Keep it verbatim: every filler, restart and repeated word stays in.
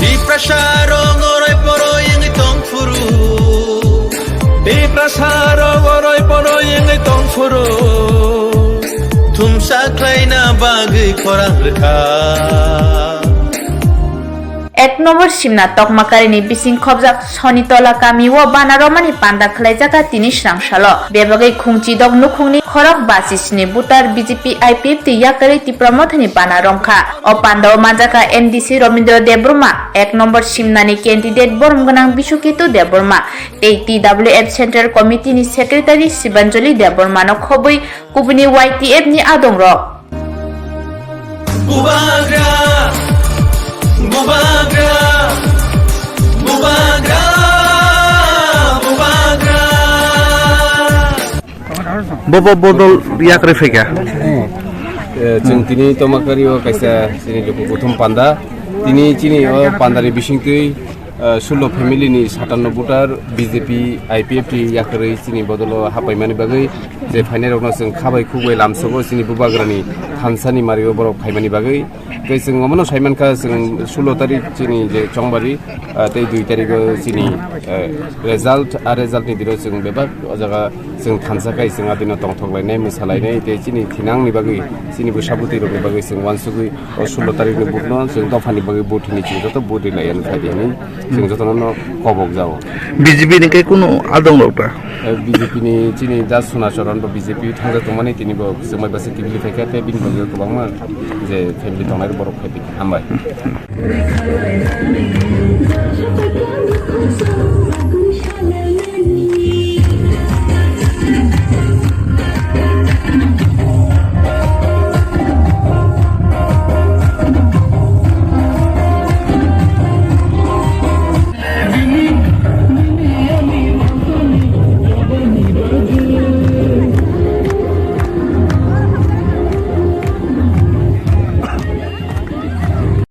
Tiprasa rok oroi poroi wngwi tong phuru. Tiprasa rok oroi poroi wngwi tong phuru. Thumsa khlaina bagwi khorang rwkha. Ek nombor Simna Tokmakarini bising khobjak Sonitola kamio bana romani panda khwlaijak tini srang salo. Bebagwi Khungchidok nukhungni khorok basi sini butar B J P I P F T yakarwi Tipra Mothani bana romkha. O pandao manjakha M D C Romindra Debbarma, ek nombor Simnani candidate borom gwnang Bishuketu Debbarma, tei T W F Central Committee ni Secretary Sibanjali Debbarma no khobwi kubuni Y T F ni adong rok. Bubagra, bubagra, bubagra, bubagra. Bobo bodol yakrwi phaikha. Eh, chwng tini Tomakari o kaisa chini luku kuthum panda. Tini chini o pandani bisingtwi, eh, sullo family ni satanno voter B J P I P F T yakarwi chini bodolo hapaimani bagwi je phainairokno chwng khabai khukbai lamsogo chini bubagrani thansani mario borok phaimani bagwi. Tei chwng omono saimankha chwng sullo tarik chini je chongbari, ah, tei dui tarigo chini, eh, result, a result ni biro chwng bebak o jaga chwng thansa kai chwng adino tongthok lainai, mwsa lainai, tei chini thinangni bagwi, chini bwsa bwtwi rokni bagwi chwng uansugwi o sullo tarikni vote no chwng dophani bagwi vote hinwi chwng joto vote rilai ani thai di hinwi chwng jotono no kobok jao. B J P ni khe kunu adong rok ta? Eh, B J P ni chini da Suna Charan bo B J P thangjak tongmani tini bo chwngbai basi kibili phaikha tei bini bagwi kwbangma je family tongnai borok phai phaikha. Hambai.